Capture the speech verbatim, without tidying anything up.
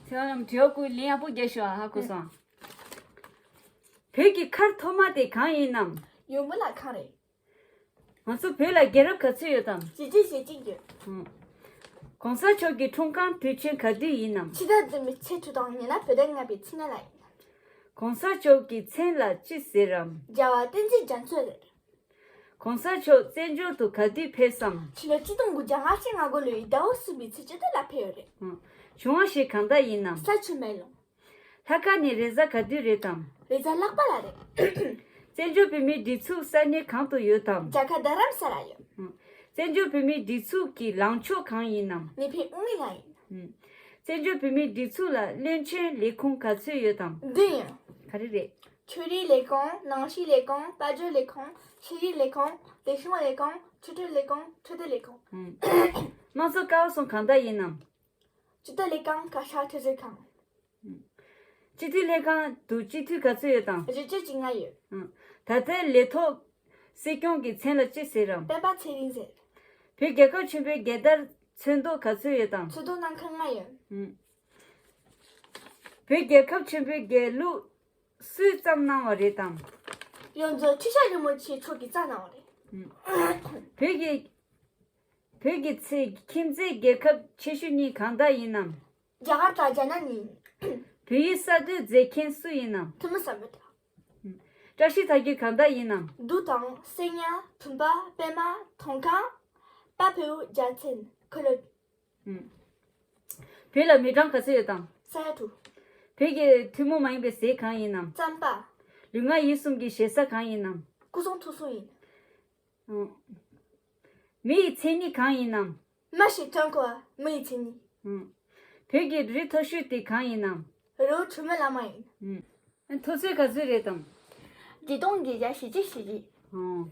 ཚེ་དབང་རྣམ་དྲི་བ་ཀུན་ལན་ཡག་པོ་རྒྱབ་ཤོག་ཨ། ཧ་གོ་སོང་། བོད་ཀྱི་མཁར་ཐོག་མ་དེ་གང་ཡིན་ནམ། ཡོལ་མོ་ལྷ་ཁང་རེད། ང་ཚོ་བོད་ལ་རྒྱལ་རབས་ག་ཚོད་ཡོད་དམ། ཞེ་གཅིག་ཞེ་གཅིག་ཡོད། ཧུམ། གོང་ས་མཆོག་གི་འཁྲུངས་སྐར་དུས་ཆེན་ག་དུས་ཡིན་ནམ། ཕྱི་ཟླ་བདུན་པའི་ཚེས་དྲུག་དང་ཉེ་ན་བོད་ཟླ་ལྔ་པའི་ཚེས་ལྔ་ལ་ཡིན། གོང་ས་མཆོག་གི་མཚན་ལ་ཅི་ཟེར་རམ། རྒྱལ་བ་བསྟན་འཛིན་རྒྱ་མཚོ་རེད། གོང་ས་མཆོག་བཙན་བྱོལ་དུ་ག་དུས་ཕེབས་སམ། ཕྱི་ལོ་ཆིག་སྟོང་དགུ་བརྒྱ་ལྔ་བཅུ་ང་དགུ་ལོའི་ཟླ་བ་གསུམ་པའི་ཚེས་བཅུ་དྲུག་ལ་ཕེབས་ཡོད་རེད། ཨང་། བྱུང་བ་ཞིག་གང་ཟག་ཡིན་ནམ། ས་ཆུ་མེ་རླུང་། ལྷ་ཁང་ནི་རེས་གཟའ་ག་དུས་རེད་དམ། རེས་གཟའ་ལྷག་པ་ལ་རེད། བཙན་བྱོལ་བོད་མིའི་སྒྲིག་འཛུགས་ས་གནས་གང་དུ་ཡོད་དམ། རྒྱ་གར་རྡ་རམ་ས་ལ་ཡོད། ཨང་། བཙན་བྱོལ་བོད་མིའི་སྒྲིག་འཛུགས་ཀྱི་ལངས་ཕྱོགས་གང་ཡིན་ནམ། ནེ་ཕེ་ཨུ་མི་ལ་ཡིན། ཨང་། བཙན་བྱོལ་བོད་མིའི་སྒྲིག་འཛུགས་ལ་བློན་ཆེན་ལས་ཁུངས་ག་ཚོད་ཡོད་དམ། བདུན་ཡོད། ག་རེ་རེད། ཆོས་རིག་ལས་ཁུངས། ནང་སྲིད་ལས་ཁུངས། དཔལ་འབྱོར་ལས་ཁུངས། ཤེས་རིག་ལས་ཁུངས། རིག་གཞུང་ལས་ཁུངས། ཆོས་དྲུག་ལས་ཁུངས། འཕྲོད་བསྟེན་ལས་ཁུངས། ཨང་། དམངས་གཙོ་ཀ་བ་གསུམ་གང་དག་ཡིན་ནམ། སྤྱི་འཐུས་ལྷན་ཁང་། བཀའ་ཤག་ཁྲིམས་ཞིབ་ཁང་། ཨང་། སྤྱི་འཐུས་ལྷན་ཁང་དུ་སྤྱི་འཐུས་ག་ཚོད་ཡོད་དམ། བཞི་བཅུ་ཞེ་ལྔ་ཡོད། ཨང་། ད་ལྟའི་ལས་ཐོག་སྲིད་སྐྱོང་གི་མཚན་ལ་ཅི་ཟེར་རམ། སྤེན་པ་ཚེ་རིང་ཟེར། བོད་རྒྱལ་ཁབ་ཆེན་པོའི་རྒྱལ་དར་ཚོན་མདོག་ག་ཚོད་ཡོད་དམ། ཚོན་མདོག་སྣ་ཁ་ལྔ་ཡོད། ཨང་། བོད་རྒྱལ་ཁབ་ཆེན་པོའི་རྒྱལ་གླུ་སུས་བརྩམས་གནང་བ་རེད་དམ། ཡོངས་འཛིན་ཁྲི་བྱང་རིན་པོ་ཆེ་མཆོག་གིས་བརྩམས་གནང་བ་རེད། ཨང་། བོད་ཀྱི་བོད་ཀྱི་ཚེ་ཁྱིམ་མཚེས་རྒྱལ་ཁབ་ཆེ་ཤོས་གཉིས་གང་དག་ཡིན་ནམ། རྒྱ་གར་དང་རྒྱ་ནག་གཉིས་ཡིན། བོད་ཡིག་གསར་གཏོད་མཛད་མཁན་སུ་ཡིན་ནམ། ཐུ་མི་སམ་བྷོ་ཊ། བཀྲ་ཤིས་དར་རྒྱས་གང་དག་ཡིན་ནམ། རྡོ་དང་གསེར་ཉ། བུམ་པ། པད་མ། དོང་ཁང་། དཔའ་བོའི་རྒྱལ་མཚན། འཁོར་ལོ། ཨང་། བོད་ལ་མི་གྲངས་ག་ཚོད་ཡོད་དམ། ས་ཡ་དྲུག། བོད་ཀྱི་ཐུན་མོང་མ་ཡིན་པའི་ཟས་གང་ཡིན་ནམ། རྩམ་པ། ལུས་ངག་ཡིད་གསུམ་གྱི་ཞེ་ས་གང་ཡིན་ནམ། སྐུ་གསུང་ཐུགས་གསུམ་ཡིན། ཨང་། མི་ཡི་མཚན་ཉིད་གང་ཡིན་ནམ། མི་ཞེས་དོན་གོ་བ། མི་ཡི་མཚན་ཉིད། ཨང་། བོད་ཀྱི་རི་མཐོ་ཤོས་དེ་གང་ཡིན་ནམ། རི་བོ་གྲུ་མི་ལ་མ་ཡིན། ཨང་། མཐོ་ཚད་ག་ཚོད་རེད་དམ། བརྒྱད་སྟོང་བརྒྱད་བརྒྱ་ཞེ་གཅིག་ཞེ་གཅིག། ཨང་